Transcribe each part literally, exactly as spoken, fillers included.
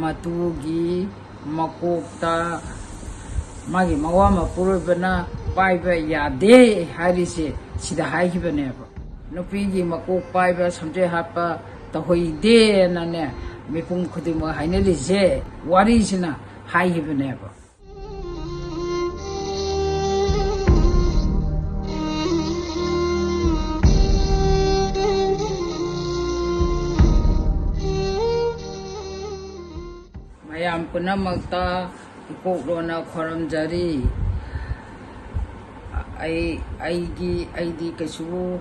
ꯃꯇꯨꯒꯤ ꯃꯀꯣꯛꯇ ꯃꯥꯒꯤ ꯃꯋꯥ ꯃꯄꯨꯔꯣꯏꯕꯅ ꯄꯥꯏꯕ ꯌꯥꯗꯦ ꯍꯥꯏꯔꯤꯁꯦ ꯁꯤꯗ ꯍꯥꯏꯈꯤꯕꯅꯦꯕ꯫ ꯅꯨꯄꯤꯒꯤ ꯃꯀꯣꯛ ꯄꯥꯏꯕ, ꯁꯝꯖꯦꯠ ꯍꯥꯠꯄ ꯇꯧꯍꯩꯗꯦꯅꯅꯦ ꯃꯤꯄꯨꯝ ꯈꯨꯗꯤꯡꯃꯛ ꯍꯥꯏꯅꯔꯤꯁꯦ, ꯋꯥꯔꯤꯁꯤꯅ ꯍꯥꯏꯈꯤꯕꯅꯦꯕ꯫ ꯃꯌꯥꯝ ꯄꯨꯝꯅꯃꯛꯇ ꯏꯀꯣꯛꯂꯣꯟꯅ ꯈꯣꯏꯔꯝꯖꯔꯤ꯫ ꯑꯩ, ꯑꯩꯒꯤ, ꯑꯩꯗꯤ ꯀꯩꯁꯨ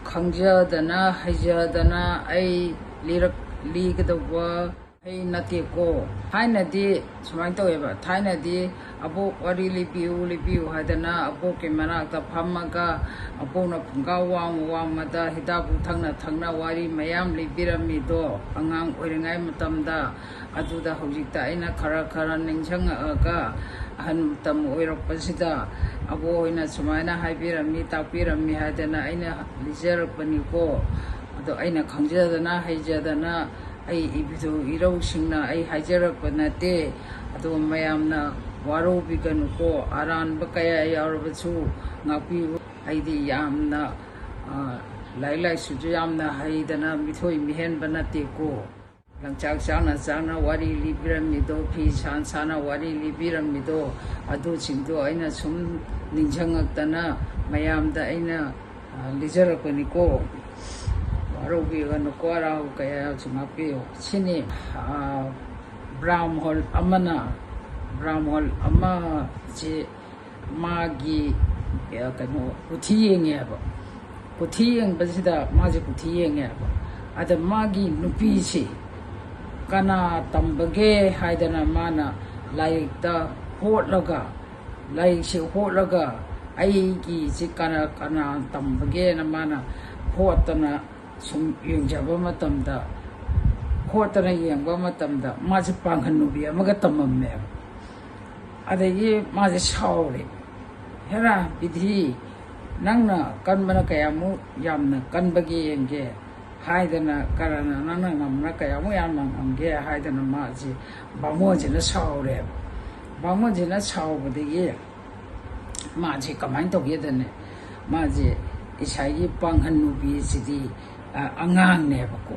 ꯈꯪꯖꯗꯅ ꯍꯩꯖꯗꯅ ꯑꯩ ꯂꯤꯔꯛ-, ꯂꯤꯒꯗꯧꯕ ꯍꯩ ꯅꯠꯇꯦꯀꯣ꯫ ꯊꯥꯏꯅꯗꯤ ꯁꯨꯃꯥꯏꯅ ꯇꯧꯋꯦꯕ, ꯊꯥꯏꯅꯗꯤ ꯑꯕꯣꯛ ꯋꯥꯔꯤ ꯂꯤꯕꯤꯌꯨ, ꯂꯤꯕꯤꯌꯨ ꯍꯥꯏꯗꯅ ꯑꯕꯣꯛꯀꯤ ꯃꯅꯥꯛꯇ ꯐꯝꯃꯒ ꯑꯕꯣꯛꯅ ꯐꯨꯡꯒꯥ ꯋꯥꯡ ꯋꯥꯡꯃꯗ ꯍꯤꯗꯥꯛꯄꯨ ꯊꯛꯅ ꯊꯛꯅ ꯋꯥꯔꯤ ꯃꯌꯥꯝ ꯂꯤꯕꯤꯔꯝꯃꯤꯗꯣ ꯑꯉꯥꯡ ꯑꯣꯏꯔꯤꯉꯩ ꯃꯇꯝꯗ꯫ ꯑꯗꯨꯗ ꯍꯧꯖꯤꯛꯇ ꯑꯩꯅ ꯈꯔ ꯈꯔ ꯅꯤꯡꯁꯤꯡꯉꯛꯑꯒ ꯑꯍꯟ ꯃꯇꯝ ꯑꯣꯏꯔꯛꯄꯁꯤꯗ ꯑꯕꯣꯛ ꯍꯣꯏꯅ ꯁꯨꯃꯥꯏꯅ ꯍꯥꯏꯕꯤꯔꯝꯃꯤ, ꯇꯥꯛꯄꯤꯔꯝꯃꯤ ꯍꯥꯏꯗꯅ ꯑꯩꯅ ꯂꯤꯖꯔꯛꯄꯅꯤꯀꯣ꯫ ꯑꯗꯣ ꯑꯩꯅ ꯈꯪꯖꯗꯅ ꯍꯩꯖꯗꯅ ꯑꯩ ꯏꯕꯨꯙꯧ ꯏꯔꯧꯁꯤꯡꯅ ꯑꯩ ꯍꯥꯏꯖꯔꯛꯄ ꯅꯠꯇꯦ꯫ ꯑꯗꯣ ꯃꯌꯥꯝꯅ ꯋꯥꯔꯧꯕꯤꯒꯅꯨꯀꯣ, ꯑꯔꯥꯟꯕ ꯀꯌꯥ ꯌꯥꯎꯔꯕꯁꯨ ꯉꯥꯛꯄꯤꯌꯨ꯫ ꯑꯩꯗꯤ ꯌꯥꯝꯅ, ꯑ, ꯂꯥꯏꯔꯤꯛ ꯂꯥꯏꯁꯨꯁꯨ ꯌꯥꯝꯅ ꯍꯩꯗꯅ ꯃꯤꯊꯣꯏ ꯃꯤꯍꯦꯟꯕ ꯅꯠꯇꯦꯀꯣ꯫ ꯂꯪꯆꯥꯛ ꯆꯥꯛꯅ ꯆꯥꯛꯅ ꯋꯥꯔꯤ ꯂꯤꯕꯤꯔꯝꯃꯤꯗꯣ, ꯐꯤ ꯁꯥ ꯁꯥꯅ ꯋꯥꯔꯤ ꯂꯤꯕꯤꯔꯝꯃꯤꯗꯣ, ꯑꯗꯨꯁꯤꯡꯗꯣ ꯑꯩꯅ ꯁꯨꯝ ꯅꯤꯡꯁꯤꯡꯉꯛꯇꯅ ꯃꯌꯥꯝꯗ ꯑꯩꯅ, ꯑ, ꯂꯤꯖꯔꯛꯄꯅꯤꯀꯣ꯫ ꯋꯥꯔꯧꯕꯤꯒꯅꯨꯀꯣ, ꯑꯔꯥꯎ ꯀꯌꯥꯁꯨ ꯉꯥꯛꯄꯤꯌꯨ꯫ ꯁꯤꯅꯤ, ꯑ, ꯕ꯭ꯔꯥꯝꯍꯣꯜ ꯑꯃꯅ, ꯕ꯭ꯔꯥꯝꯍꯣꯜ ꯑꯃꯁꯤ ꯃꯥꯒꯤ, ꯑ, ꯀꯩꯅꯣ, ꯀꯨꯊꯤ ꯌꯦꯡꯉꯦꯕ꯫ ꯀꯨꯊꯤ ꯌꯦꯡꯕꯁꯤꯗ ꯃꯥꯁꯦ ꯀꯨꯊꯤ ꯌꯦꯡꯉꯦꯕ꯫ ꯑꯗ ꯃꯥꯒꯤ ꯅꯨꯄꯤꯁꯤ ꯀꯅꯥ ꯇꯝꯕꯒꯦ ꯍꯥꯏꯗꯅ ꯃꯥꯅ ꯂꯥꯏꯔꯤꯛꯇ ꯍꯣꯠꯂꯒ, ꯂꯥꯏꯔꯤꯛꯁꯦ ꯍꯣꯠꯂꯒ ꯑꯩꯒꯤꯁꯤ ꯀꯅꯥ, ꯀꯅꯥ ꯇꯝꯕꯒꯦꯅ ꯃꯥꯅ ꯍꯣꯠꯇꯅ ꯁꯨꯝ ꯌꯦꯡꯖꯕ ꯃꯇꯝꯗ, ꯍꯣꯠꯇꯅ ꯌꯦꯡꯕ ꯃꯇꯝꯗ ꯃꯥꯁꯦ ꯄꯥꯡꯒꯟ ꯅꯨꯄꯤ ꯑꯃꯒ ꯇꯝꯃꯝꯃꯦꯕ꯫ ꯑꯗꯒꯤ ꯃꯥꯁꯦ ꯁꯥꯎꯔꯦ, "ꯍꯦꯔꯥ ꯕꯤꯙꯤ, ꯅꯪꯅ ꯀꯟꯕꯅ ꯀꯌꯥꯃꯨꯛ ꯌꯥꯝꯅ ꯀꯟꯕꯒꯦ ꯌꯦꯡꯒꯦ" ꯍꯥꯏꯗꯅ, ꯀꯔꯅ ꯅꯪꯅ ꯉꯝꯅ ꯀꯌꯥꯃꯨꯛ ꯌꯥꯝꯅ ꯉꯝꯒꯦ ꯍꯥꯏꯗꯅ ꯃꯥꯁꯦ ꯕꯥꯃꯣꯟꯁꯤꯅ ꯁꯥꯎꯔꯦꯕ꯫ ꯕꯥꯃꯣꯟꯁꯤꯅ ꯁꯥꯎꯕꯗꯒꯤ ꯃꯥꯁꯦ ꯀꯃꯥꯏꯅ ꯇꯧꯒꯦꯗꯅꯦ, ꯃꯥꯁꯦ ꯏꯁꯥꯒꯤ ꯄꯥꯡꯒꯟ ꯅꯨꯄꯤꯁꯤꯗꯤ, ꯑ, ꯑꯉꯥꯡꯅꯦꯕꯀꯣ꯫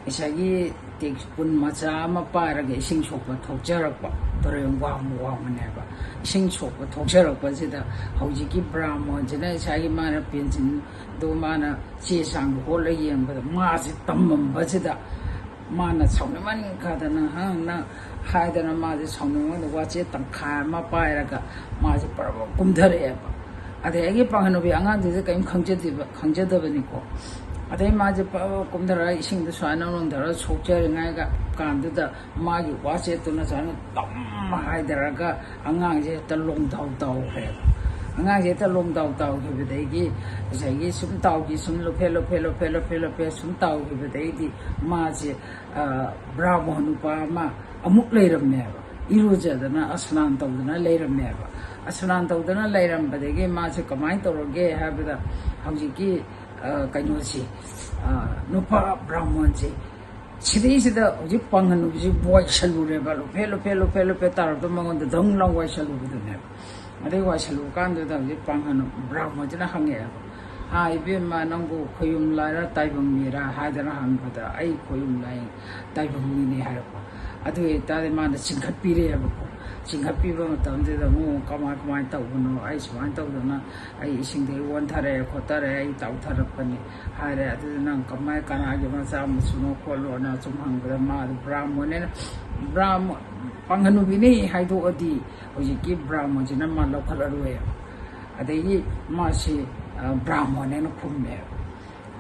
ꯏꯁꯥꯒꯤ ꯇꯦꯛꯁꯄꯨꯟ ꯃꯆꯥ ꯑꯃ ꯄꯥꯏꯔꯒ ꯏꯁꯤꯡ ꯁꯣꯛꯄ ꯊꯣꯛꯆꯔꯛꯄ, ꯇꯨꯔꯦꯜ ꯋꯥꯡꯃ ꯋꯥꯡꯃꯅꯦꯕ꯫ ꯏꯁꯤꯡ ꯁꯣꯛꯄ ꯊꯣꯛꯆꯔꯛꯄꯁꯤꯗ ꯍꯧꯖꯤꯛꯀꯤ ꯕ꯭ꯔꯥꯍꯃꯣꯟꯁꯤꯅ ꯏꯁꯥꯒꯤ ꯃꯥꯅ ꯄꯦꯟꯁꯤꯟꯗꯣ ꯃꯥꯅ ꯆꯦ ꯆꯥꯡꯗꯣ ꯍꯣꯠꯂ ꯌꯦꯡꯕꯗ ꯃꯥꯁꯦ ꯇꯝꯃꯝꯕꯁꯤꯗ ꯃꯥꯅ ꯁꯥꯎꯅꯤꯡꯃꯟꯈꯗꯅ, ꯍꯪꯅ ꯍꯥꯏꯗꯅ ꯃꯥꯁꯦ ꯁꯥꯎꯅꯤꯡꯃꯟꯗ ꯋꯥꯆꯦ ꯇꯪꯈꯥꯏ ꯑꯃ ꯄꯥꯏꯔꯒ ꯃꯥꯁꯦ ꯄꯨꯔꯥ ꯀꯨꯝꯊꯔꯛꯑꯦꯕ꯫ ꯑꯗꯩ ꯑꯩꯒꯤ ꯄꯥꯡꯒꯟ ꯅꯨꯄꯤ ꯑꯉꯥꯡꯗꯨꯁꯨ ꯀꯔꯤꯝ ꯈꯪꯖꯗꯦꯕ, ꯈꯪꯖꯗꯕꯅꯤꯀꯣ꯫ ꯑꯗꯩ ꯃꯥꯁꯦ ꯄꯨꯔꯥ ꯀꯨꯝꯊꯔꯒ ꯏꯁꯤꯡꯗ ꯁꯨꯃꯥꯏꯅ ꯅꯣꯡꯊꯔꯒ ꯁꯣꯛꯆꯔꯤꯉꯩꯒ ꯀꯥꯟꯗꯨꯗ ꯃꯥꯒꯤ ꯋꯥꯆꯦꯠꯇꯨꯅ ꯁꯨꯃꯥꯏꯅ ꯇꯝ ꯍꯥꯏꯗꯔꯒ ꯑꯉꯥꯡꯁꯦ ꯍꯦꯛꯇ ꯂꯣꯡꯗꯥꯎ ꯇꯥꯎꯈ꯭ꯔꯦꯕ꯫ ꯑꯉꯥꯡꯁꯦ ꯍꯦꯛꯇ ꯂꯣꯡꯗꯥꯎ ꯇꯥꯎꯈꯤꯕꯗꯒꯤ ꯉꯁꯥꯏꯒꯤ ꯁꯨꯝ ꯇꯥꯎꯈꯤ, ꯁꯨꯝ ꯂꯨꯞꯐꯦ ꯂꯨꯞꯐꯦ ꯂꯨꯞꯐꯦ ꯂꯨꯞꯐꯦ ꯂꯨꯞꯐꯦ ꯁꯨꯝ ꯇꯥꯎꯈꯤꯕꯗꯩꯗꯤ ꯃꯥꯁꯦ, ꯑ, ꯕ꯭ꯔꯥꯍꯃꯣꯟ ꯅꯨꯄꯥ ꯑꯃ ꯑꯃꯨꯛ ꯂꯩꯔꯝꯃꯦꯕ꯫ ꯏꯔꯨꯖꯗꯅ ꯑꯁꯅꯥꯟ ꯇꯧꯗꯅ ꯂꯩꯔꯝꯃꯦꯕ꯫ ꯑꯁꯅꯥꯟ ꯇꯧꯗꯅ ꯂꯩꯔꯝꯕꯗꯒꯤ ꯃꯥꯁꯦ ꯀꯃꯥꯏꯅ ꯇꯧꯔꯒꯦ ꯍꯥꯏꯕꯗ ꯍꯧꯖꯤꯛꯀꯤ, ꯑ, ꯀꯩꯅꯣꯁꯤ, ꯑ, ꯅꯨꯄꯥ ꯕ꯭ꯔꯥꯍꯃꯣꯟꯁꯤ ꯁꯤꯗꯩꯁꯤꯗ ꯍꯧꯖꯤꯛ ꯄꯥꯡꯒꯟ ꯅꯨꯄꯤꯁꯤ ꯋꯥꯏꯁꯜꯂꯨꯔꯦꯕ, ꯂꯨꯞꯐꯦ ꯂꯨꯞꯐꯦ ꯂꯨꯞꯐꯦ ꯂꯨꯞꯐꯦ ꯇꯥꯔꯛꯇ ꯃꯉꯣꯟꯗ ꯗꯪ ꯂꯥꯎ ꯋꯥꯏꯁꯜꯂꯨꯕꯗꯨꯅꯦꯕ꯫ ꯑꯗꯩ ꯋꯥꯏꯁꯜꯂꯨꯕ ꯀꯥꯟꯗꯨꯗ ꯍꯧꯖꯤꯛ ꯄꯥꯡꯒꯟ ꯕ꯭ꯔꯥꯍꯃꯣꯟꯁꯤꯅ ꯍꯪꯉꯛꯑꯦꯕ, "ꯍꯥ ꯏꯕꯦꯝꯃ, ꯅꯪꯕꯨ ꯈꯣꯌꯨꯝ ꯂꯥꯏꯔ ꯇꯥꯏꯕꯪ ꯃꯤꯔꯥ?" ꯍꯥꯏꯗꯅ ꯍꯪꯕꯗ, "ꯑꯩ ꯈꯣꯌꯨꯝ ꯂꯥꯏ ꯇꯥꯏꯕꯪ ꯃꯤꯅꯤ" ꯍꯥꯏꯔꯛꯄ꯫ ꯑꯗꯨ ꯑꯣꯏꯇꯥꯔꯗꯤ ꯃꯥꯅ ꯆꯤꯡꯈꯠꯄꯤꯔꯛꯑꯦꯕꯀꯣ꯫ ꯆꯤꯡꯈꯠꯄꯤꯕ ꯃꯇꯝꯗꯨꯗ ꯑꯃꯨꯛ ꯀꯃꯥꯏ ꯀꯃꯥꯏꯅ ꯇꯧꯕꯅꯣ, ꯑꯩ ꯁꯨꯃꯥꯏꯅ ꯇꯧꯗꯅ ꯑꯩ ꯏꯁꯤꯡꯗꯒꯤ ꯑꯣꯟꯊꯔꯛꯑꯦ ꯈꯣꯠꯊꯔꯛꯑꯦ, ꯑꯩ ꯇꯥꯎꯊꯔꯛꯄꯅꯤ ꯍꯥꯏꯔꯦ꯫ ꯑꯗꯨꯗ ꯅꯪ ꯀꯃꯥꯏ ꯀꯅꯥꯒꯤ ꯃꯆꯥ ꯃꯁꯨꯅꯣ ꯈꯣꯠꯂꯣꯅ ꯁꯨꯝ ꯍꯪꯕꯗ ꯃꯥꯗꯣ ꯕ꯭ꯔꯥꯍꯃꯣꯟꯅꯦꯅ, ꯕ꯭ꯔꯥꯍꯃꯣꯟ, ꯄꯥꯡꯒꯟ ꯅꯨꯄꯤꯅꯤ ꯍꯥꯏꯗꯣꯛꯑꯗꯤ ꯍꯧꯖꯤꯛꯀꯤ ꯕ꯭ꯔꯥꯍꯃꯣꯟꯁꯤꯅ ꯃꯥ ꯂꯧꯈꯠꯂꯔꯣꯏꯕ꯫ ꯑꯗꯒꯤ ꯃꯥꯁꯤ, ꯑ, ꯕ꯭ꯔꯥꯍꯃꯣꯟꯅꯦꯅ ꯈꯨꯝꯃꯦꯕ꯫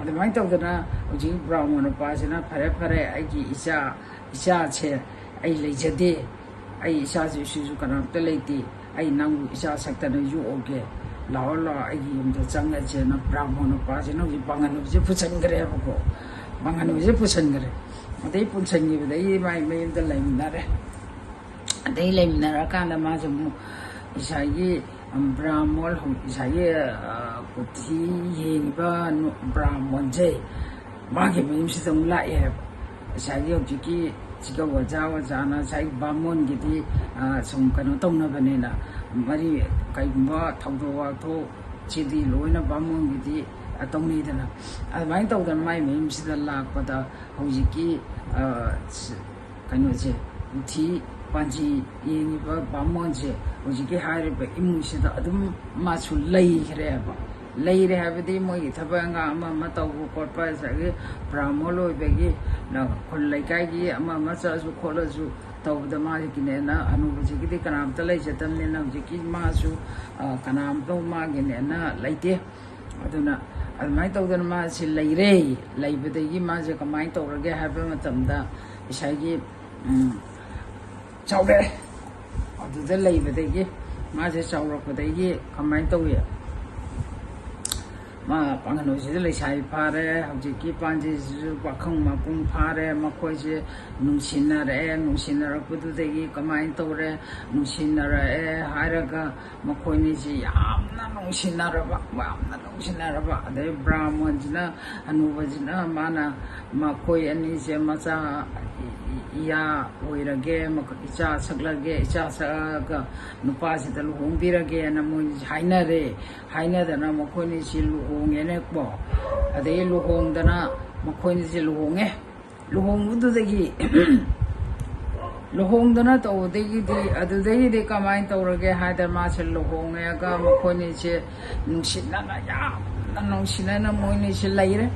ꯑꯗꯨꯃꯥꯏꯅ ꯇꯧꯗꯅ ꯍꯧꯖꯤꯛ ꯕ꯭ꯔꯥꯍꯃꯣꯟ ꯅꯨꯄꯥꯁꯤꯅ, "ꯐꯔꯦ, ꯐꯔꯦ, ꯑꯩꯒꯤ ꯏꯆꯥ, ꯏꯆꯥꯁꯦ ꯑꯩ ꯂꯩꯖꯗꯦ, ꯑꯩ ꯏꯆꯥꯁꯨ ꯏꯁꯨꯁꯨ ꯀꯅꯥꯝꯇ ꯂꯩꯇꯦ, ꯑꯩ ꯅꯪꯕꯨ ꯏꯆꯥ ꯁꯛꯇꯅ ꯌꯣꯛꯑꯒꯦ, ꯂꯥꯛꯑꯣ, ꯂꯥꯛꯑꯣ, ꯑꯩꯒꯤ ꯌꯨꯝꯗ ꯆꯪꯉꯁꯦꯅ" ꯕ꯭ꯔꯥꯍꯃꯣꯟ ꯅꯨꯄꯥꯁꯤꯅ ꯍꯧꯖꯤꯛ ꯄꯥꯡꯒꯟ ꯅꯨꯄꯤꯁꯦ ꯄꯨꯁꯟꯈ꯭ꯔꯦꯕꯀꯣ꯫ ꯄꯥꯡꯒꯟ ꯅꯨꯄꯤꯁꯦ ꯄꯨꯁꯟꯈ꯭ꯔꯦ꯫ ꯑꯗꯩ ꯄꯨꯁꯟꯈꯤꯕꯗꯒꯤ ꯃꯥꯏ ꯃꯌꯨꯝꯗ ꯂꯩꯃꯤꯟꯅꯔꯦ꯫ ꯑꯗꯩ ꯂꯩꯃꯤꯟꯅꯔꯀꯥꯟꯗ ꯃꯥꯁꯦ ꯑꯃꯨꯛ ꯉꯁꯥꯏꯒꯤ, ꯎꯝ, ꯕ꯭ꯔꯥꯍꯃꯣꯟ, ꯉꯁꯥꯏꯒꯤ, ꯑ, ꯀꯨꯊꯤ ꯌꯦꯡꯉꯤꯕ ꯅꯨ-, ꯕ꯭ꯔꯥꯍꯃꯣꯟꯁꯦ ꯃꯥꯒꯤ ꯃꯌꯨꯝꯁꯤꯗ ꯑꯃꯨꯛ ꯂꯥꯛꯑꯦ ꯍꯥꯏꯕ꯫ ꯉꯁꯥꯏꯒꯤ ꯍꯧꯖꯤꯛꯀꯤ ꯁꯤꯒ ꯑꯣꯖꯥ, ꯑꯣꯖꯥꯅ ꯉꯁꯥꯏꯒꯤ ꯕꯥꯃꯣꯟꯒꯤꯗꯤ, ꯑ, ꯁꯨꯝ ꯀꯩꯅꯣ ꯇꯧꯅꯕꯅꯤꯅ, ꯃꯔꯤ, ꯀꯩꯒꯨꯝꯕ ꯊꯧꯗꯣꯛ ꯋꯥꯊꯣꯛ ꯁꯤꯗꯤ ꯂꯣꯏꯅ ꯕꯥꯃꯣꯟꯒꯤꯗꯤ, ꯑ, ꯇꯧꯅꯩꯗꯅ꯫ ꯑꯗꯨꯃꯥꯏꯅ ꯇꯧꯗꯅ ꯃꯥꯏ ꯃꯌꯨꯝꯁꯤꯗ ꯂꯥꯛꯄꯗ ꯍꯧꯖꯤꯛꯀꯤ, ꯑ, ꯁ-, ꯀꯩꯅꯣꯁꯦ, ꯎꯊꯤ ꯄꯥꯟꯖꯤ ꯌꯦꯡꯉꯤꯕ ꯕꯥꯃꯣꯟꯁꯦ ꯍꯧꯖꯤꯛꯀꯤ ꯍꯥꯏꯔꯤꯕ ꯏꯃꯨꯡꯁꯤꯗ ꯑꯗꯨꯝ ꯃꯥꯁꯨ ꯂꯩꯈ꯭ꯔꯦꯕ꯫ ꯂꯩꯔꯦ ꯍꯥꯏꯕꯗꯤ ꯃꯣꯏꯒꯤ ꯊꯕꯛ ꯏꯪꯈꯥꯡ ꯑꯃ ꯑꯃ ꯇꯧꯕ ꯈꯣꯠꯄ, ꯉꯁꯥꯏꯒꯤ ꯕ꯭ꯔꯥꯍꯃꯣꯟ ꯑꯣꯏꯕꯒꯤ, ꯅ-, ꯈꯨꯜ ꯂꯩꯀꯥꯏꯒꯤ ꯑꯃ ꯑꯃ ꯆꯠꯂꯁꯨ ꯈꯣꯠꯂꯁꯨ ꯇꯧꯕꯗ ꯃꯥꯒꯤꯅꯦꯅ ꯍꯅꯨꯕꯁꯤꯒꯤꯗꯤ ꯀꯅꯥꯝꯇ ꯂꯩꯖꯗꯕꯅꯤꯅ ꯍꯧꯖꯤꯛꯀꯤ ꯃꯥꯁꯨ, ꯑ, ꯀꯅꯥꯝꯇ ꯃꯥꯒꯤꯅꯦꯅ ꯂꯩꯇꯦ꯫ ꯑꯗꯨꯅ ꯑꯗꯨꯃꯥꯏꯅ ꯇꯧꯗꯅ ꯃꯥꯁꯤ ꯂꯩꯔꯦ꯫ ꯂꯩꯕꯗꯒꯤ ꯃꯥꯁꯦ ꯀꯃꯥꯏꯅ ꯇꯧꯔꯒꯦ ꯍꯥꯏꯕ ꯃꯇꯝꯗ ꯉꯁꯥꯏꯒꯤ, ꯎꯝ, ꯆꯥꯎꯔꯛꯑꯦ꯫ ꯑꯗꯨꯗ ꯂꯩꯕꯗꯒꯤ ꯃꯥꯁꯦ ꯆꯥꯎꯔꯛꯄꯗꯒꯤ ꯀꯃꯥꯏꯅ ꯇꯧꯏ? ꯃꯥ ꯄꯥꯡꯒꯜ ꯍꯣꯏꯁꯤꯗ ꯂꯩꯁꯥꯕꯤ ꯐꯥꯔꯦ, ꯍꯧꯖꯤꯛꯀꯤ ꯄꯥꯟꯖꯤꯁꯤꯁꯨ ꯄꯥꯈꯪ ꯃꯄꯨꯡ ꯐꯥꯔꯦ, ꯃꯈꯣꯏꯁꯦ ꯅꯨꯡꯁꯤꯅꯔꯛꯑꯦ꯫ ꯅꯨꯡꯁꯤꯅꯔꯛꯄꯗꯨꯗꯒꯤ ꯀꯃꯥꯏꯅ ꯇꯧꯔꯦ? ꯅꯨꯡꯁꯤꯅꯔꯛꯑꯦ ꯍꯥꯏꯔꯒ ꯃꯈꯣꯏꯅꯤꯁꯤ ꯌꯥꯝꯅ ꯅꯨꯡꯁꯤꯅꯔꯕ, ꯌꯥꯝꯅ ꯅꯨꯡꯁꯤꯅꯔꯕ꯫ ꯑꯗꯩ ꯕ꯭ꯔꯥꯍꯃꯟꯁꯤꯅ, ꯍꯅꯨꯕꯁꯤꯅ ꯃꯥꯅ ꯃꯈꯣꯏ ꯑꯅꯤꯁꯦ ꯃꯆꯥ ꯏ-, ꯏ-, ꯏꯌꯥ ꯑꯣꯏꯔꯒꯦ, ꯃꯈꯣꯏ ꯏꯆꯥ ꯁꯛꯂꯒꯦ, ꯏꯆꯥ ꯁꯛꯑꯒ ꯅꯨꯄꯥꯁꯤꯗ ꯂꯨꯍꯣꯡꯕꯤꯔꯒꯦꯅ ꯃꯣꯏꯅꯤꯁꯦ ꯍꯥꯏꯅꯔꯦ꯫ ꯍꯥꯏꯅꯗꯅ ꯃꯈꯣꯏꯅꯤꯁꯤ ꯂꯨꯍꯣꯡꯉꯦꯅꯦꯀꯣ꯫ ꯑꯗꯩ ꯂꯨꯍꯣꯡꯗꯅ ꯃꯈꯣꯏꯅꯤꯁꯦ ꯂꯨꯍꯣꯡꯉꯦ꯫ ꯂꯨꯍꯣꯡꯕꯗꯨꯗꯒꯤ, ꯂꯨꯍꯣꯡꯗꯅ ꯇꯧꯕꯗꯒꯤꯗꯤ, ꯑꯗꯨꯗꯒꯤꯗꯤ ꯀꯃꯥꯏꯅ ꯇꯧꯔꯒꯦ ꯍꯥꯏꯗ, ꯃꯥꯁꯦ ꯂꯨꯍꯣꯡꯉꯒ ꯃꯈꯣꯏꯅꯤꯁꯦ ꯅꯨꯡꯁꯤꯅꯅ, ꯌꯥꯝꯅ ꯅꯨꯡꯁꯤꯅꯅ ꯃꯣꯏꯅꯤꯁꯦ ꯂꯩꯔꯦ꯫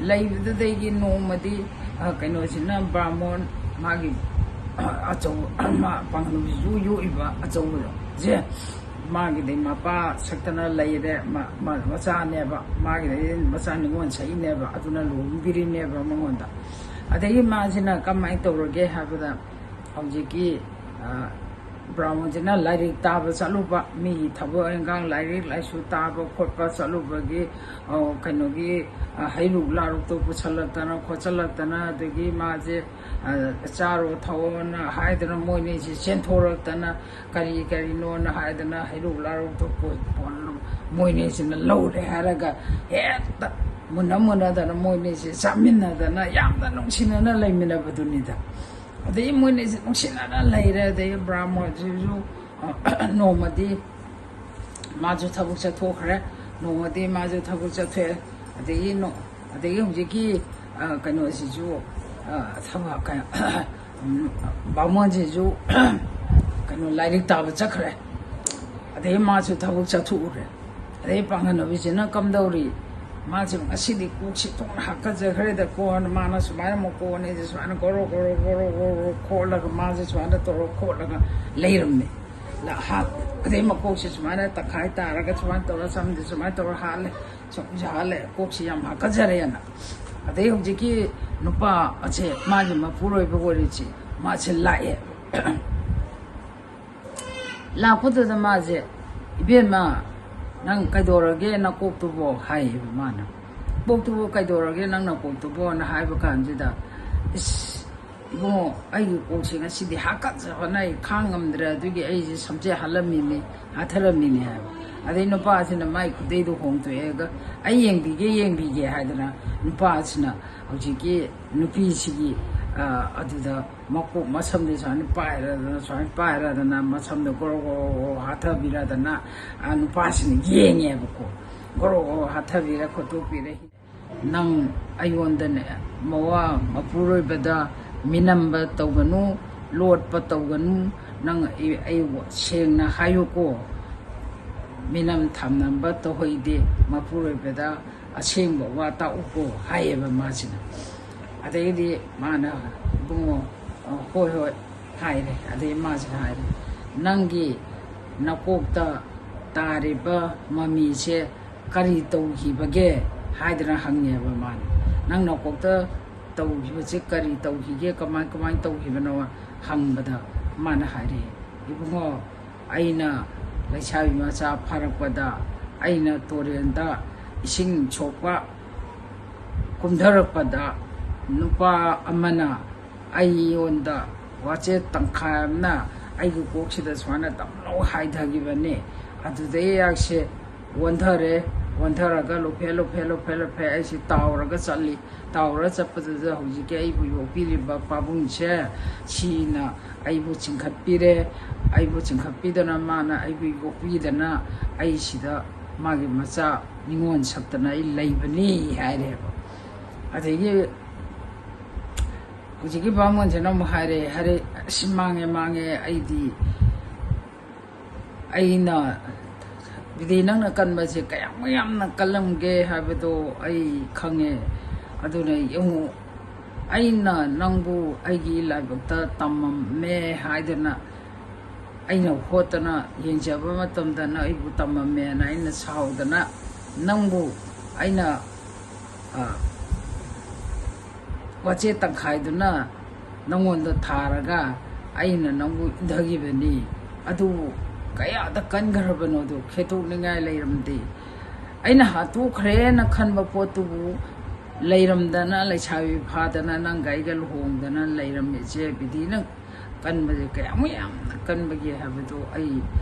ꯂꯩꯕꯗꯨꯗꯒꯤ ꯅꯣꯡꯃꯗꯤ, ꯑ, ꯀꯩꯅꯣꯁꯤꯅ, ꯕ꯭ꯔꯥꯍꯃꯣꯟ, ꯃꯥꯒꯤ, ꯑ, ꯑꯆꯧ-, ꯃꯥ ꯄꯥꯡꯒꯜꯁꯨ ꯌꯣꯛꯏꯕ ꯑꯆꯧꯕꯁꯦ, ꯃꯥꯒꯤꯗꯤ ꯃꯄꯥ ꯁꯛꯇꯅ ꯂꯩꯔꯦ, ꯃ-, ꯃ-, ꯃꯆꯥꯅꯦꯕ, ꯃꯥꯒꯤꯗꯤ ꯃꯆꯥ ꯅꯤꯉꯣꯜ ꯁꯛꯏꯅꯦꯕ, ꯑꯗꯨꯅ ꯂꯨꯍꯣꯡꯕꯤꯔꯤꯅꯦꯕ ꯃꯉꯣꯟꯗ꯫ ꯑꯗꯒꯤ ꯃꯥꯁꯤꯅ ꯀꯃꯥꯏꯅ ꯇꯧꯔꯒꯦ ꯍꯥꯏꯕꯗ, ꯍꯧꯖꯤꯛꯀꯤ, ꯑ, ꯕ꯭ꯔꯥꯍꯃꯟꯁꯤꯅ ꯂꯥꯏꯔꯤꯛ ꯇꯥꯕ ꯆꯠꯂꯨꯕ, ꯃꯤꯒꯤ ꯊꯕꯛ ꯏꯟꯈꯥꯡ, ꯂꯥꯏꯔꯤꯛ ꯂꯥꯏꯁꯨ ꯇꯥꯕ ꯈꯣꯠꯄ ꯆꯠꯂꯨꯕꯒꯤ, ꯑ, ꯀꯩꯅꯣꯒꯤ, ꯑ, ꯍꯩꯔꯨꯛ ꯂꯥꯔꯨꯛꯇꯣ ꯄꯨꯁꯜꯂꯛꯇꯅ ꯈꯣꯠꯆꯜꯂꯛꯇꯅ, ꯑꯗꯒꯤ ꯃꯥꯁꯦ, ꯑ, ꯆꯥꯔꯣ ꯊꯛꯑꯣꯅ ꯍꯥꯏꯗꯅ ꯃꯣꯏꯅꯤꯁꯦ ꯆꯦꯟꯊꯣꯔꯛꯇꯅ, ꯀꯔꯤ ꯀꯔꯤꯅꯣꯅ ꯍꯥꯏꯗꯅ ꯍꯩꯔꯨꯛ ꯂꯥꯔꯨꯛꯇꯣ ꯄꯨ-, ꯄꯨ-, ꯃꯣꯏꯅꯤꯁꯤꯅ ꯂꯧꯔꯦ ꯍꯥꯏꯔꯒ ꯍꯦꯛꯇ ꯃꯨꯟꯅ ꯃꯨꯟꯅꯗꯅ ꯃꯣꯏꯅꯤꯁꯦ ꯆꯥꯃꯤꯟꯅꯗꯅ ꯌꯥꯝꯅ ꯅꯨꯡꯁꯤꯅꯅ ꯂꯩꯃꯤꯟꯅꯕꯗꯨꯅꯤꯗ꯫ ꯑꯗꯩ ꯃꯣꯏꯅꯤꯁꯦ ꯅꯨꯡꯁꯤꯅꯅ ꯂꯩꯔꯦ꯫ ꯑꯗꯩ ꯕ꯭ꯔꯥꯃꯣꯟꯁꯤꯁꯨ ꯅꯣꯡꯃꯗꯤ ꯃꯥꯁꯨ ꯊꯕꯛ ꯆꯠꯊꯣꯛꯈ꯭ꯔꯦ꯫ ꯅꯣꯡꯃꯗꯤ ꯃꯥꯁꯨ ꯊꯕꯛ ꯆꯠꯊꯣꯛꯑꯦ꯫ ꯑꯗꯒꯤ ꯅꯣ- ꯑꯗꯒꯤ ꯍꯧꯖꯤꯛꯀꯤ ꯀꯩꯅꯣꯁꯤꯁꯨ, ꯊꯕꯛ ꯕꯥꯃꯣꯟꯁꯤꯁꯨ ꯀꯩꯅꯣ ꯂꯥꯏꯔꯤꯛ ꯇꯥꯕ ꯆꯠꯈ꯭ꯔꯦ꯫ ꯑꯗꯩ ꯃꯥꯁꯨ ꯊꯕꯛ ꯆꯠꯊꯣꯛꯎꯔꯦ꯫ ꯑꯗꯩ ꯄꯥꯡꯒꯟ ꯅꯨꯄꯤꯁꯤꯅ ꯀꯝꯗꯧꯔꯤ? ꯃꯥꯁꯦ ꯉꯁꯤꯗꯤ ꯀꯣꯛꯁꯤ ꯊꯣꯡꯅ ꯍꯥꯀꯠꯆꯈ꯭ꯔꯦꯗ ꯀꯣꯟꯅ ꯃꯥꯅ ꯁꯨꯃꯥꯏꯅ ꯃꯀꯣꯟꯅꯤꯁꯦ ꯁꯨꯃꯥꯏꯅ ꯒꯣꯔꯣ ꯒꯣꯔꯣ ꯒꯣꯔꯣ ꯒꯣꯔꯣ ꯈꯣꯠꯂꯒ ꯃꯥꯁꯦ ꯁꯨꯃꯥꯏꯅ ꯇꯧꯔ ꯈꯣꯠꯂꯒ ꯂꯩꯔꯝꯃꯦ꯫ ꯂ- ꯍꯥ- ꯑꯗꯩ ꯃꯀꯣꯛꯁꯦ ꯁꯨꯃꯥꯏꯅ ꯇꯪꯈꯥꯏ ꯇꯥꯔꯒ ꯁꯨꯃꯥꯏꯅ ꯇꯧꯔ ꯁꯝꯁꯦ ꯁꯨꯃꯥꯏꯅ ꯇꯧꯔ ꯍꯥꯠꯂꯦ꯫ ꯁꯝꯁꯦ ꯍꯥꯠꯂꯦ, ꯀꯣꯛꯁꯤ ꯌꯥꯝ ꯍꯥꯀꯠꯆꯔꯦꯅ꯫ ꯑꯗꯩ ꯍꯧꯖꯤꯛꯀꯤ ꯅꯨꯄꯥ ꯑꯁꯦ ꯃꯥꯒꯤ ꯃꯄꯨꯔꯣꯏꯕ ꯑꯣꯏꯔꯤꯁꯤ ꯃꯥꯁꯦ ꯂꯥꯛꯑꯦ꯫ ꯂꯥꯛꯄꯗꯨꯗ ꯃꯥꯁꯦ, "ꯏꯕꯦꯝꯃ, ꯅꯪ ꯀꯩꯗꯧꯔꯒꯦ ꯅꯀꯣꯛꯇꯨꯕꯣ?" ꯍꯥꯏꯌꯦꯕ ꯃꯥꯅ꯫ "ꯀꯣꯛꯇꯨꯕꯨ ꯀꯩꯗꯧꯔꯒꯦ ꯅꯪ ꯅꯀꯣꯛꯇꯨꯕꯣꯅ?" ꯍꯥꯏꯕ ꯀꯥꯟꯁꯤꯗ, "ꯏꯁ, ꯏꯕꯨꯡꯉꯣ, ꯑꯩꯒꯤ ꯀꯣꯛꯁꯦ ꯉꯁꯤꯗꯤ ꯍꯥꯀꯠꯆꯕꯅ ꯑꯩ ꯈꯥꯡ ꯉꯝꯗ꯭ꯔꯦ, ꯑꯗꯨꯒꯤ ꯑꯩꯁꯦ ꯁꯝꯆꯦꯠ ꯍꯥꯠꯂꯝꯃꯤꯅꯤ, ꯍꯥꯠꯊꯔꯝꯃꯤꯅꯤ" ꯍꯥꯏꯕ꯫ ꯑꯗꯩ ꯅꯨꯄꯥꯁꯤꯅ ꯃꯥꯏ ꯈꯨꯗꯩꯗꯣ ꯍꯣꯡꯗꯣꯛꯑꯦꯒ, "ꯑꯩ ꯌꯦꯡꯕꯤꯒꯦ, ꯌꯦꯡꯕꯤꯒꯦ" ꯍꯥꯏꯗꯅ ꯅꯨꯄꯥꯁꯤꯅ ꯍꯧꯖꯤꯛꯀꯤ ꯅꯨꯄꯤꯁꯤꯒꯤ, ꯑ, ꯑꯗꯨꯗ ꯃꯀꯣꯛ ꯃꯁꯝꯗꯤ ꯁꯨꯃꯥꯏꯅ ꯄꯥꯏꯔꯗꯅ, ꯁꯨꯃꯥꯏꯅ ꯄꯥꯏꯔꯗꯅ ꯃꯁꯝꯗꯣ ꯒꯣꯔꯣ ꯒꯣꯔꯣ ꯒꯣꯔꯣ ꯍꯥꯠꯊꯕꯤꯔꯗꯅ, ꯑ, ꯅꯨꯄꯥꯁꯤꯅ ꯌꯦꯡꯉꯦꯕꯀꯣ꯫ ꯒꯣꯔꯣ ꯒꯣꯔꯣ ꯍꯥꯠꯊꯕꯤꯔ ꯈꯣꯠꯇꯣꯛꯄꯤꯔꯦ꯫ "ꯅꯪ ꯑꯩꯉꯣꯟꯗꯅꯦ, ꯃꯋꯥ ꯃꯄꯨꯔꯣꯏꯕꯗ ꯃꯤꯅꯝꯕ ꯇꯧꯒꯅꯨ, ꯂꯣꯠꯄ ꯇꯧꯒꯅꯨ꯫ ꯅꯪ ꯑꯩ, ꯑꯩ ꯁꯦꯡꯅ ꯍꯥꯏꯌꯨꯀꯣ꯫ ꯃꯤꯅꯝ ꯊꯝꯅꯕ ꯇꯧꯍꯩꯗꯦ꯫ ꯃꯄꯨꯔꯣꯏꯕꯗ ꯑꯁꯦꯡꯕ ꯋꯥ ꯇꯥꯛꯎꯀꯣ" ꯍꯥꯏꯌꯦꯕ ꯃꯥꯁꯤꯅ꯫ ꯑꯗꯩꯗꯤ ꯃꯥꯅ, "ꯏꯕꯨꯡꯉꯣ, ꯑ, ꯍꯣꯏ, ꯍꯣꯏ" ꯍꯥꯏꯔꯦ꯫ ꯑꯗꯩ ꯃꯥꯁꯤꯅ ꯍꯥꯏꯔꯦ, "ꯅꯪꯒꯤ ꯅꯀꯣꯛꯇ ꯇꯥꯔꯤꯕ ꯃꯃꯤꯁꯦ ꯀꯔꯤ ꯇꯧꯈꯤꯕꯒꯦ?" ꯍꯥꯏꯗꯅ ꯍꯪꯉꯦꯕ ꯃꯥꯅ꯫ "ꯅꯪ ꯅꯀꯣꯛꯇ ꯇꯧꯈꯤꯕꯁꯦ ꯀꯔꯤ ꯇꯧꯈꯤꯒꯦ? ꯀꯃꯥꯏ, ꯀꯃꯥꯏꯅ ꯇꯧꯈꯤꯕꯅꯣ?" ꯍꯪꯕꯗ ꯃꯥꯅ ꯍꯥꯏꯔꯛꯑꯦ, "ꯏꯕꯨꯡꯉꯣ, ꯑꯩꯅ ꯂꯩꯁꯥꯕꯤ ꯃꯆꯥ ꯐꯥꯔꯛꯄꯗ ꯑꯩꯅ ꯇꯨꯔꯦꯜꯗ ꯏꯁꯤꯡ ꯁꯣꯛꯄ ꯀꯨꯝꯊꯔꯛꯄꯗ ꯅꯨꯄꯥ ꯑꯃꯅ ꯑꯩꯉꯣꯟꯗ ꯋꯥꯆꯦꯠ ꯇꯪꯈꯥꯏ ꯑꯃꯅ ꯑꯩꯒꯤ ꯀꯣꯛꯁꯤꯗ ꯁꯨꯃꯥꯏꯅ ꯗꯝ ꯂꯧ ꯍꯥꯏꯊꯈꯤꯕꯅꯦ꯫ ꯑꯗꯨꯗꯩ ꯑꯩꯍꯥꯛꯁꯦ ꯑꯣꯟꯊꯔꯦ, ꯑꯣꯟꯊꯔꯒ ꯂꯨꯞꯐꯦ ꯂꯨꯞꯐꯦ ꯂꯨꯞꯐꯦ ꯂꯨꯞꯐꯦ ꯑꯩꯁꯤ ꯇꯥꯎꯔꯒ ꯆꯠꯂꯤ꯫ ꯇꯥꯎꯔꯒ ꯆꯠꯄꯗꯨꯗ ꯍꯧꯖꯤꯛꯀꯤ ꯑꯩꯕꯨ ꯌꯣꯛꯄꯤꯔꯤꯕ ꯄꯥꯕꯨꯡꯁꯦ, ꯁꯤꯅ ꯑꯩꯕꯨ ꯆꯤꯡꯈꯠꯄꯤꯔꯦ, ꯑꯩꯕꯨ ꯆꯤꯡꯈꯠꯄꯤꯗꯅ ꯃꯥꯅ ꯑꯩꯕꯨ ꯌꯣꯛꯄꯤꯗꯅ ꯑꯩ ꯁꯤꯗ ꯃꯥꯒꯤ ꯃꯆꯥ ꯅꯤꯉꯣꯜ ꯁꯛꯇꯅ ꯑꯩ ꯂꯩꯕꯅꯤ ꯍꯥꯏꯔꯦꯕ꯫ ꯑꯗꯒꯤ ꯍꯧꯖꯤꯛꯀꯤ ꯕꯥꯃꯣꯟꯁꯤꯅ ꯑꯃꯨꯛ ꯍꯥꯏꯔꯦ, ꯍꯥꯏꯔꯦ, "ꯑꯁ, ꯃꯥꯡꯉꯦ, ꯃꯥꯡꯉꯦ, ꯑꯩꯗꯤ, ꯑꯩꯅ, ꯕꯤꯗꯤ, ꯅꯪꯅ ꯀꯟꯕꯁꯦ ꯀꯌꯥꯝ ꯌꯥꯝꯅ ꯀꯜꯂꯝꯒꯦ ꯍꯥꯏꯕꯗꯣ ꯑꯩ ꯈꯪꯉꯦ꯫ ꯑꯗꯨꯅ ꯌꯦꯡꯉꯨ, ꯑꯩꯅ ꯅꯪꯕꯨ ꯑꯩꯒꯤ ꯂꯥꯏꯕꯛꯇ ꯇꯝꯃꯝꯃꯦ ꯍꯥꯏꯗꯅ ꯑꯩꯅ ꯍꯣꯠꯇꯅ ꯌꯦꯡꯖꯕ ꯃꯇꯝꯗ ꯅꯪ ꯑꯩꯕꯨ ꯇꯝꯃꯝꯃꯦꯅ ꯑꯩꯅ ꯁꯥꯎꯗꯅ ꯅꯪꯕꯨ ꯑꯩꯅ, ꯑ, ꯋꯥꯆꯦꯠ ꯇꯪꯈꯥꯏꯗꯨꯅ ꯅꯪꯉꯣꯟꯗ ꯊꯥꯔꯒ ꯑꯩꯅ ꯅꯪꯕꯨ ꯏꯟꯊꯈꯤꯕꯅꯤ꯫ ꯑꯗꯨꯕꯨ ꯀꯌꯥꯗ ꯀꯟꯈ꯭ꯔꯕꯅꯣꯗꯨ ꯈꯦꯠꯇꯣꯛꯅꯤꯡꯉꯥꯏ ꯂꯩꯔꯝꯗꯦ꯫ ꯑꯩꯅ ꯍꯥꯠꯇꯣꯛꯈ꯭ꯔꯦꯅ ꯈꯟꯕ ꯄꯣꯠꯇꯨꯕꯨ ꯂꯩꯔꯝꯗꯅ, ꯂꯩꯁꯥꯕꯤ ꯐꯥꯗꯅ ꯅꯪꯒ ꯑꯩꯒ ꯂꯨꯍꯣꯡꯗꯅ ꯂꯩꯔꯝꯃꯤꯁꯦ ꯕꯤꯗꯤꯅ ꯀꯟꯕꯁꯦ ꯀꯌꯥꯃꯨꯛ ꯌꯥꯝꯅ ꯀꯟꯕꯒꯦ ꯍꯥꯏꯕꯗꯨ ꯑꯩ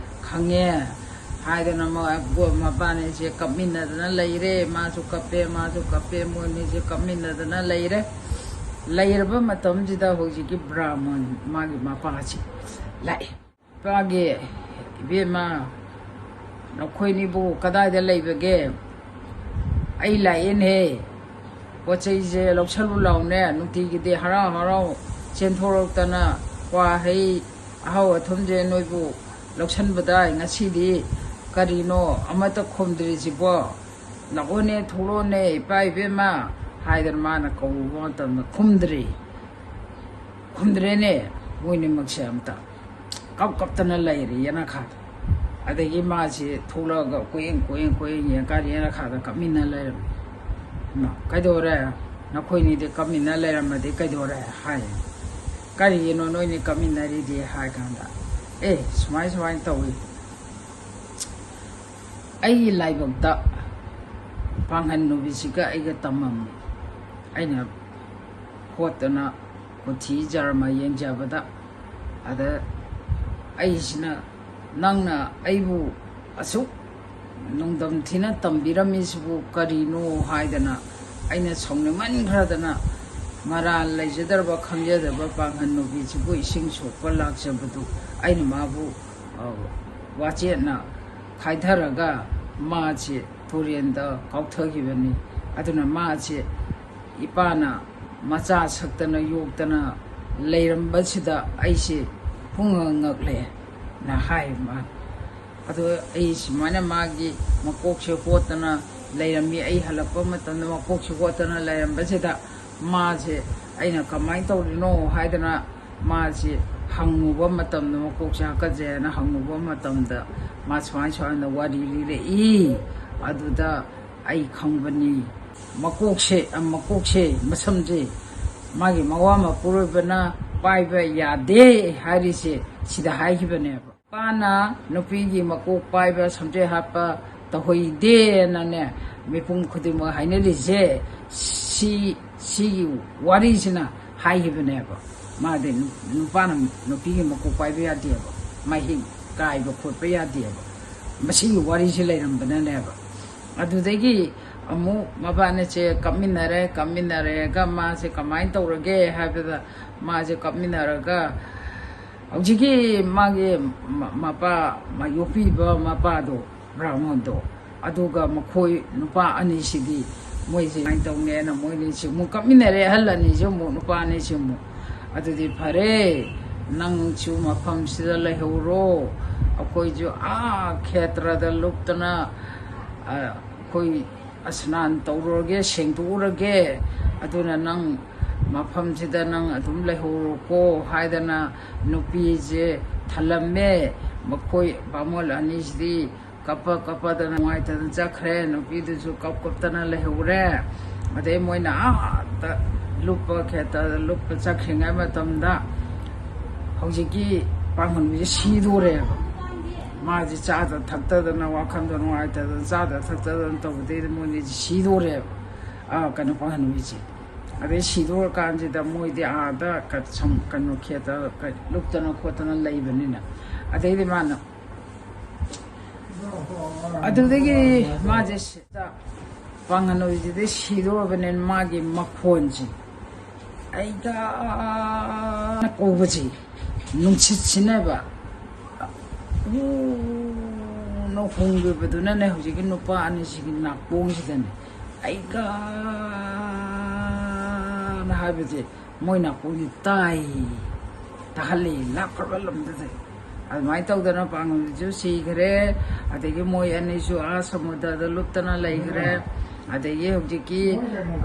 ꯈꯪꯉꯦ" ꯍꯥꯏꯗꯅ ꯃ-, ꯃꯕꯥꯅꯤꯁꯦ ꯀꯞꯃꯤꯟꯅꯗꯅ ꯂꯩꯔꯦ꯫ ꯃꯥꯁꯨ ꯀꯞꯄꯦ, ꯃꯥꯁꯨ ꯀꯞꯄꯦ, ꯃꯣꯏꯅꯤꯁꯦ ꯀꯞꯃꯤꯟꯅꯗꯅ ꯂꯩꯔꯦ꯫ ꯂꯩꯔꯕ ꯃꯇꯝꯁꯤꯗ ꯍꯧꯖꯤꯛꯀꯤ ꯕ꯭ꯔꯥꯍꯃꯟ, ꯃꯥꯒꯤ ꯃꯄꯥꯁꯤ ꯂꯥꯛꯑꯦ꯫ "ꯏꯄꯥꯒꯤ, ꯏꯕꯦꯝꯃ, ꯅꯈꯣꯏꯅꯤꯕꯨ ꯀꯗꯥꯏꯗ ꯂꯩꯕꯒꯦ? ꯑꯩ ꯂꯥꯛꯑꯦꯅꯦ꯫ ꯄꯣꯠ ꯆꯩꯁꯦ ꯂꯧꯁꯜꯂꯨ ꯂꯥꯎꯅꯦ꯫ ꯅꯨꯡꯇꯤꯒꯤꯗꯤ ꯍꯔꯥꯎ ꯍꯔꯥꯎ ꯆꯦꯟꯊꯣꯔꯛꯇꯅ ꯀ꯭ꯋꯥ ꯍꯩ ꯑꯍꯥꯎ ꯑꯊꯨꯝꯁꯦ ꯅꯣꯏꯕꯨ ꯂꯧꯁꯟꯕꯗ ꯉꯁꯤꯗꯤ ꯀꯔꯤꯅꯣ ꯑꯃꯠꯇ ꯈꯨꯝꯗ꯭ꯔꯤꯁꯤꯕꯣ? ꯂꯥꯛꯑꯣꯅꯦ, ꯊꯣꯛꯂꯛꯑꯣꯅꯦ, ꯏꯄꯥ ꯏꯕꯦꯝꯃ" ꯍꯥꯏꯗꯅ ꯃꯥꯅ ꯀꯧꯕ ꯃꯇꯝꯗ ꯈꯨꯝꯗ꯭ꯔꯤ꯫ ꯈꯨꯝꯗ꯭ꯔꯦꯅꯦ, ꯃꯣꯏꯅꯤꯃꯛꯁꯦ ꯑꯝꯇ꯫ ꯀꯞ ꯀꯞꯇꯅ ꯂꯩꯔꯦ ꯌꯦꯅꯈꯥꯗ꯫ ꯑꯗꯒꯤ ꯃꯥꯁꯤ ꯊꯣꯛꯂꯛꯑꯒ ꯀꯣꯏꯌꯦꯡ ꯀꯣꯏꯌꯦꯡ ꯀꯣꯏꯌꯦꯡ ꯌꯦꯡꯀꯥꯟꯗ ꯌꯦꯅꯈꯥꯗ ꯀꯞꯃꯤꯟꯅ ꯂꯩꯔꯝꯃꯦ꯫ "ꯏꯃꯥ, ꯀꯩꯗꯧꯔꯦ? ꯅꯈꯣꯏꯅꯤꯗꯤ ꯀꯞꯃꯤꯟꯅ ꯂꯩꯔꯝꯃꯗꯤ ꯀꯩꯗꯧꯔꯦ?" ꯍꯥꯏ꯫ "ꯀꯔꯤꯒꯤꯅꯣ ꯅꯣꯏꯅꯤ ꯀꯞꯃꯤꯟꯅꯔꯤꯗꯤ?" ꯍꯥꯏ ꯀꯥꯟꯗ, "ꯑꯦ, ꯁꯨꯃꯥꯏ ꯁꯨꯃꯥꯏꯅ ꯇꯧꯏ꯫ ꯑꯩꯒꯤ ꯂꯥꯏꯕꯛꯇ ꯄꯥꯡꯒꯟ ꯅꯨꯕꯤꯁꯤꯒ ꯑꯩꯒ ꯇꯝꯃꯝꯃꯤ꯫ ꯑꯩꯅ ꯍꯣꯠꯇꯅ ꯀꯨꯊꯤ ꯖꯔꯃ ꯌꯦꯡꯖꯕꯗ, ꯑꯗ ꯑꯩꯁꯤꯅ, ꯅꯪꯅ ꯑꯩꯕꯨ ꯑꯁꯨꯛ ꯅꯣꯡꯗꯝ ꯊꯤꯅ ꯇꯝꯕꯤꯔꯝꯃꯤꯁꯤꯕꯨ ꯀꯔꯤꯅꯣ ꯍꯥꯏꯗꯅ ꯑꯩꯅ ꯁꯥꯎꯅꯤꯡꯃꯟꯈ꯭ꯔꯗꯅ, ꯃꯔꯥꯜ ꯂꯩꯖꯗ꯭ꯔꯕ ꯈꯪꯖꯗꯕ ꯄꯥꯡꯒꯜ ꯅꯨꯄꯤꯁꯤꯕꯨ ꯏꯁꯤꯡ ꯁꯣꯛꯄ ꯂꯥꯛꯆꯕꯗꯨ ꯑꯩꯅ ꯃꯥꯕꯨ, ꯑ, ꯋꯥꯆꯦꯠꯅ ꯈꯥꯏꯊꯔꯒ ꯃꯥꯁꯦ ꯇꯨꯔꯦꯟꯗ ꯀꯥꯎꯊꯈꯤꯕꯅꯤ꯫ ꯑꯗꯨꯅ ꯃꯥꯁꯦ ꯏꯄꯥꯅ ꯃꯆꯥ ꯁꯛꯇꯅ ꯌꯣꯛꯇꯅ ꯂꯩꯔꯝꯕꯁꯤꯗ ꯑꯩꯁꯦ ꯄꯨꯡꯉꯛ ꯉꯛꯂꯦꯅ ꯍꯥꯏ ꯃꯥ꯫ ꯑꯗꯣ ꯑꯩ ꯁꯨꯃꯥꯏꯅ ꯃꯥꯒꯤ ꯃꯀꯣꯛꯁꯦ ꯍꯣꯠꯇꯅ ꯂꯩꯔꯝꯃꯤ꯫ ꯑꯩ ꯍꯜꯂꯛꯄ ꯃꯇꯝꯗ ꯃꯀꯣꯛꯁꯦ ꯍꯣꯠꯇꯅ ꯂꯩꯔꯝꯕꯁꯤꯗ ꯃꯥꯁꯦ, ꯑꯩꯅ "ꯀꯃꯥꯏꯅ ꯇꯧꯔꯤꯅꯣ?" ꯍꯥꯏꯗꯅ ꯃꯥꯁꯦ ꯍꯪꯉꯨꯕ ꯃꯇꯝꯗ, ꯃꯀꯣꯛꯁꯦ ꯍꯥꯀꯠꯆꯩ ꯍꯥꯏꯅ ꯍꯪꯉꯨꯕ ꯃꯇꯝꯗ, ꯃꯥ ꯁꯨꯃꯥꯏ ꯁꯨꯃꯥꯏꯅ ꯋꯥꯔꯤ ꯂꯤꯔꯛꯏ꯫ ꯑꯗꯨꯗ ꯑꯩ ꯈꯪꯕꯅꯤ, ꯃꯀꯣꯛꯁꯦ, ꯃꯀꯣꯛꯁꯦ, ꯃꯁꯝꯁꯦ ꯃꯥꯒꯤ ꯃꯋꯥ ꯃꯄꯨꯔꯣꯏꯕꯅ ꯄꯥꯏꯕ ꯌꯥꯗꯦ ꯍꯥꯏꯔꯤꯁꯦ ꯁꯤꯗ ꯍꯥꯏꯈꯤꯕꯅꯦꯕ꯫ ꯅꯨꯄꯥꯅ ꯅꯨꯄꯤꯒꯤ ꯃꯀꯣꯛ ꯄꯥꯏꯕ, ꯁꯝꯖꯦꯠ ꯍꯥꯞꯄ ꯇꯧꯍꯩꯗꯦꯅꯅꯦ, ꯃꯤꯄꯨꯝ ꯈꯨꯗꯤꯡꯃꯛ ꯍꯥꯏꯅꯔꯤꯁꯦ ꯁꯤ, ꯁꯤꯒꯤ ꯋꯥꯔꯤꯁꯤꯅ ꯍꯥꯏꯈꯤꯕꯅꯦꯕ꯫ ꯃꯥꯗꯤ ꯅꯨ-, ꯅꯨꯄꯥꯅ ꯅꯨꯄꯤꯒꯤ ꯃꯀꯣꯛ ꯄꯥꯏꯕ ꯌꯥꯗꯦꯕ, ꯃꯍꯤꯛ ꯀꯥꯏꯕ ꯈꯣꯠꯄ ꯌꯥꯗꯦꯕ꯫ ꯃꯁꯤꯒꯤ ꯋꯥꯔꯤꯁꯤ ꯂꯩꯔꯝꯕꯅꯅꯦꯕ꯫ ꯑꯗꯨꯗꯒꯤ ꯑꯃꯨꯛ ꯃꯕꯥꯅꯤꯁꯦ ꯀꯞꯃꯤꯟꯅꯔꯦ, ꯀꯞꯃꯤꯟꯅꯔꯦꯒ ꯃꯥꯁꯦ ꯀꯃꯥꯏꯅ ꯇꯧꯔꯒꯦ ꯍꯥꯏꯕꯗ, ꯃꯥꯁꯦ ꯀꯞꯃꯤꯟꯅꯔꯒ ꯍꯧꯖꯤꯛꯀꯤ ꯃꯥꯒꯤ ꯃ-, ꯃꯄꯥ, ꯃ-, ꯌꯣꯛꯄꯤꯕ ꯃꯄꯥꯗꯣ, ꯕ꯭ꯔꯥꯍꯃꯣꯟꯗꯣ, ꯑꯗꯨꯒ ꯃꯈꯣꯏ ꯅꯨꯄꯥ ꯑꯅꯤꯁꯤꯗꯤ ꯃꯣꯏꯁꯦ ꯀꯃꯥꯏꯅ ꯇꯧꯅꯦꯅ ꯃꯣꯏꯅꯤꯁꯦ ꯑꯃꯨꯛ ꯀꯞꯃꯤꯟꯅꯔꯦ, ꯑꯍꯜ ꯑꯅꯤꯁꯦ ꯑꯃꯨꯛ, ꯅꯨꯄꯥ ꯑꯅꯤꯁꯦ ꯑꯃꯨꯛ꯫ "ꯑꯗꯨꯗꯤ ꯐꯔꯦ, ꯅꯪꯁꯨ ꯃꯐꯝꯁꯤꯗ ꯂꯩꯍꯧꯔꯣ, ꯑꯩꯈꯣꯏꯁꯨ ꯑꯥ ꯈꯦꯇ꯭ꯔꯗ ꯂꯨꯞꯇꯅ, ꯑ, ꯑꯩꯈꯣꯏ ꯁ꯭ꯅꯥꯟ ꯇꯧꯔꯨꯔꯒꯦ, ꯁꯦꯡꯗꯣꯛꯎꯔꯒꯦ, ꯑꯗꯨꯅ ꯅꯪ ꯃꯐꯝꯁꯤꯗ ꯅꯪ ꯑꯗꯨꯝ ꯂꯩꯍꯧꯔꯣꯀꯣ" ꯍꯥꯏꯗꯅ ꯅꯨꯄꯤꯁꯦ ꯊꯜꯂꯝꯃꯦ꯫ ꯃꯈꯣꯏ ꯕꯥꯃꯣꯟ ꯑꯅꯤꯁꯤꯗꯤ ꯀꯞꯄ ꯀꯞꯄꯗꯅ ꯅꯨꯡꯉꯥꯏꯇꯗꯅ ꯆꯠꯈ꯭ꯔꯦ꯫ ꯅꯨꯄꯤꯗꯨꯁꯨ ꯀꯞ ꯀꯞꯇꯅ ꯂꯩꯍꯧꯔꯦ꯫ ꯑꯗꯩ ꯃꯣꯏꯅ ꯑꯥꯗ ꯂꯨꯞꯄ ꯈꯦꯇ꯭ꯔꯗ ꯂꯨꯞꯄ ꯆꯠꯈ꯭ꯔꯤꯉꯩ ꯃꯇꯝꯗ ꯍꯧꯖꯤꯛꯀꯤ ꯄꯥꯡꯒꯜꯕꯤꯁꯦ ꯁꯤꯗꯣꯔꯦꯕ꯫ ꯃꯥꯁꯦ ꯆꯥꯗ ꯊꯛꯇꯗꯅ, ꯋꯥꯈꯜꯗꯣ ꯅꯨꯡꯉꯥꯏꯇꯗꯅ, ꯆꯥꯗ ꯊꯛꯇꯗꯅ ꯇꯧꯕꯗꯩꯗꯤ ꯃꯣꯏꯅꯤꯁꯦ ꯁꯤꯗꯣꯔꯦꯕ꯫ ꯑꯥ, ꯀꯩꯅꯣ, ꯄꯥꯡꯒꯜꯕꯤꯁꯦ꯫ ꯑꯗꯩ ꯁꯤꯗꯣꯔꯀꯥꯟꯁꯤꯗ ꯃꯣꯏꯗꯤ ꯑꯥꯗ ꯀ-, ꯁꯝ-, ꯀꯩꯅꯣ, ꯈꯦꯇ꯭ꯔ ꯀ-, ꯂꯨꯞꯇꯅ ꯈꯣꯠꯇꯅ ꯂꯩꯕꯅꯤꯅ꯫ ꯑꯗꯩꯗꯤ ꯃꯥꯅ ꯑꯗꯨꯗꯒꯤ ꯃꯥꯁꯦ ꯁꯤ-, ꯄꯥꯡꯒꯟ ꯑꯣꯏꯕꯁꯤꯗꯤ ꯁꯤꯗꯣꯔꯕꯅꯤꯅ ꯃꯥꯒꯤ ꯃꯈꯣꯟꯁꯦ, "ꯑꯩꯒ" ꯀꯧꯕꯁꯦ, ꯅꯨꯡꯁꯤꯠꯁꯤꯅꯦꯕ ꯎꯅ ꯍꯣꯡꯈꯤꯕꯗꯨꯅꯅꯦ, ꯍꯧꯖꯤꯛꯀꯤ ꯅꯨꯄꯥ ꯑꯅꯤꯁꯤꯒꯤ ꯅꯥꯀꯣꯡꯁꯤꯗꯅꯦ, "ꯑꯩꯒ" ꯍꯥꯏꯕꯁꯦ ꯃꯣꯏ ꯅꯥꯀꯣꯡꯁꯤ ꯇꯥꯏ, ꯇꯥꯍꯜꯂꯤ ꯂꯥꯞꯈ꯭ꯔꯕ ꯂꯝꯗꯨꯗ꯫ ꯑꯗꯨꯃꯥꯏꯅ ꯇꯧꯗꯅ ꯄꯥꯡꯒꯜꯁꯨ ꯁꯤꯈ꯭ꯔꯦ꯫ ꯑꯗꯒꯤ ꯃꯣꯏ ꯑꯅꯤꯁꯨ ꯑꯥ ꯁꯃꯨꯗ꯭ꯔꯗ ꯂꯨꯞꯇꯅ ꯂꯩꯈ꯭ꯔꯦ꯫ ꯑꯗꯒꯤ ꯍꯧꯖꯤꯛꯀꯤ,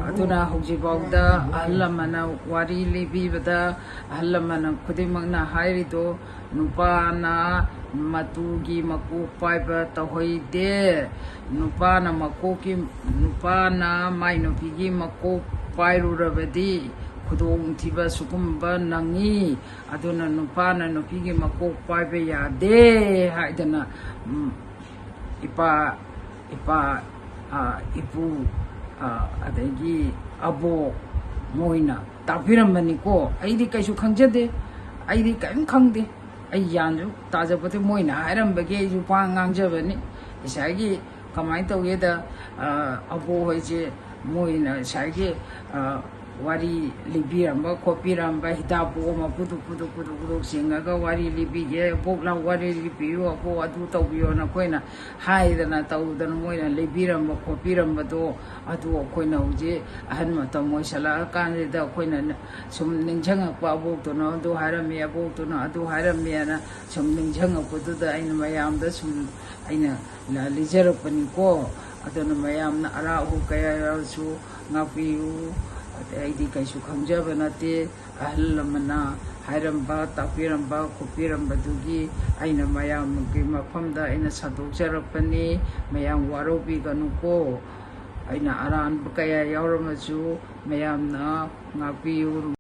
ꯑꯗꯨꯅ ꯍꯧꯖꯤꯛꯐꯥꯎꯗ ꯑꯍꯜ ꯂꯃꯟꯅ ꯋꯥꯔꯤ ꯂꯤꯕꯤꯕꯗ, ꯑꯍꯜ ꯂꯃꯟ ꯈꯨꯗꯤꯡꯃꯛꯅ ꯍꯥꯏꯔꯤꯗꯣ, ꯅꯨꯄꯥꯅ ꯃꯇꯨꯒꯤ ꯃꯀꯣꯛ ꯄꯥꯏꯕ ꯇꯧꯍꯩꯗꯦ꯫ ꯅꯨꯄꯥꯅ ꯃꯀꯣꯛꯀꯤ, ꯅꯨꯄꯥꯅ ꯃꯥꯏ ꯅꯨꯄꯤꯒꯤ ꯃꯀꯣꯛ ꯄꯥꯏꯔꯨꯔꯕꯗꯤ ꯈꯨꯗꯣꯡꯊꯤꯕ ꯁꯤꯒꯨꯝꯕ ꯅꯪꯉꯤ꯫ ꯑꯗꯨꯅ ꯅꯨꯄꯥꯅ ꯅꯨꯄꯤꯒꯤ ꯃꯀꯣꯛ ꯄꯥꯏꯕ ꯌꯥꯗꯦ" ꯍꯥꯏꯗꯅ, ꯎꯝ, ꯏꯄꯥ, ꯏꯄꯥ, ꯑ, ꯏꯄꯨ, ꯑ, ꯑꯗꯒꯤ ꯑꯕꯣꯛ ꯃꯣꯏꯅ ꯇꯥꯛꯄꯤꯔꯝꯕꯅꯤꯀꯣ꯫ ꯑꯩꯗꯤ ꯀꯩꯁꯨ ꯈꯪꯖꯗꯦ, ꯑꯩꯗꯤ ꯀꯔꯤꯝ ꯈꯪꯗꯦ꯫ ꯑꯩ ꯒ꯭ꯌꯥꯟꯁꯨ ꯇꯥꯖꯄꯣꯠꯇꯦ, ꯃꯣꯏꯅ ꯍꯥꯏꯔꯝꯕꯒꯤ ꯑꯩꯁꯨ ꯄꯥꯡ ꯉꯥꯡꯖꯕꯅꯤ꯫ ꯉꯁꯥꯏꯒꯤ ꯀꯃꯥꯏꯅ ꯇꯧꯒꯦꯗ, ꯑ, ꯑꯕꯣꯛ ꯍꯣꯏꯁꯦ ꯃꯣꯏꯅ ꯉꯁꯥꯏꯒꯤ, ꯑ, ꯋꯥꯔꯤ ꯂꯤꯕꯤꯔꯝꯕ ꯈꯣꯠꯄꯤꯔꯝꯕ, ꯍꯤꯗꯥꯛ ꯄꯣꯝ ꯑꯃ ꯄꯨꯗꯨꯛ ꯄꯨꯗꯨꯛ ꯄꯨꯗꯨꯛ ꯄꯨꯗꯨꯛ ꯆꯤꯡꯉꯒ ꯋꯥꯔꯤ ꯂꯤꯕꯤꯒꯦ, "ꯑꯕꯣꯛ ꯂꯥꯎ ꯋꯥꯔꯤ ꯂꯤꯕꯤꯌꯨ, ꯑꯕꯣꯛ ꯑꯗꯨ ꯇꯧꯕꯤꯌꯣꯅ" ꯑꯩꯈꯣꯏꯅ ꯍꯥꯏꯗꯅ ꯇꯧꯗꯅ ꯃꯣꯏꯅ ꯂꯤꯕꯤꯔꯝꯕ ꯈꯣꯠꯄꯤꯔꯝꯕꯗꯣ, ꯑꯗꯨ ꯑꯩꯈꯣꯏꯅ ꯍꯧꯖꯤꯛ ꯑꯍꯟ ꯃꯇꯝ ꯑꯣꯏꯁꯜꯂꯛꯑꯀꯥꯟꯁꯤꯗ ꯑꯩꯈꯣꯏꯅ ꯁꯨꯝ ꯅꯤꯡꯁꯤꯡꯉꯛꯄ, "ꯑꯕꯣꯛꯇꯨꯅ ꯑꯗꯨ ꯍꯥꯏꯔꯝꯃꯤ, ꯑꯕꯣꯛꯇꯨꯅ ꯑꯗꯨ ꯍꯥꯏꯔꯝꯃꯦꯅ" ꯁꯨꯝ ꯅꯤꯡꯁꯤꯡꯉꯛꯄꯗꯨꯗ ꯑꯩꯅ ꯃꯌꯥꯝꯗ ꯁꯨꯝ ꯑꯩꯅ ꯂꯤꯖꯔꯛꯄꯅꯤꯀꯣ꯫ ꯑꯗꯨꯅ ꯃꯌꯥꯝꯅ ꯑꯔꯥꯛ ꯑꯍꯧ ꯀꯌꯥ ꯌꯥꯎꯔꯁꯨ ꯉꯥꯛꯄꯤꯌꯨ꯫ ꯑꯗꯩ ꯑꯩꯗꯤ ꯀꯩꯁꯨ ꯈꯪꯖꯕ ꯅꯠꯇꯦ꯫ ꯑꯍꯜ ꯂꯃꯟꯅ ꯍꯥꯏꯔꯝꯕ, ꯇꯥꯛꯄꯤꯔꯝꯕ, ꯈꯣꯠꯄꯤꯔꯝꯕꯗꯨꯒꯤ ꯑꯩꯅ ꯃꯌꯥꯝꯒꯤ ꯃꯐꯝꯗ ꯑꯩꯅ ꯁꯟꯗꯣꯛꯆꯔꯛꯄꯅꯤ꯫ ꯃꯌꯥꯝ ꯋꯥꯔꯧꯕꯤꯒꯅꯨꯀꯣ꯫ ꯑꯩꯅ ꯑꯔꯥꯟꯕ ꯀꯌꯥ ꯌꯥꯎꯔꯝꯃꯁꯨ ꯃꯌꯥꯝꯅ ꯉꯥꯛꯄꯤꯌꯨ꯫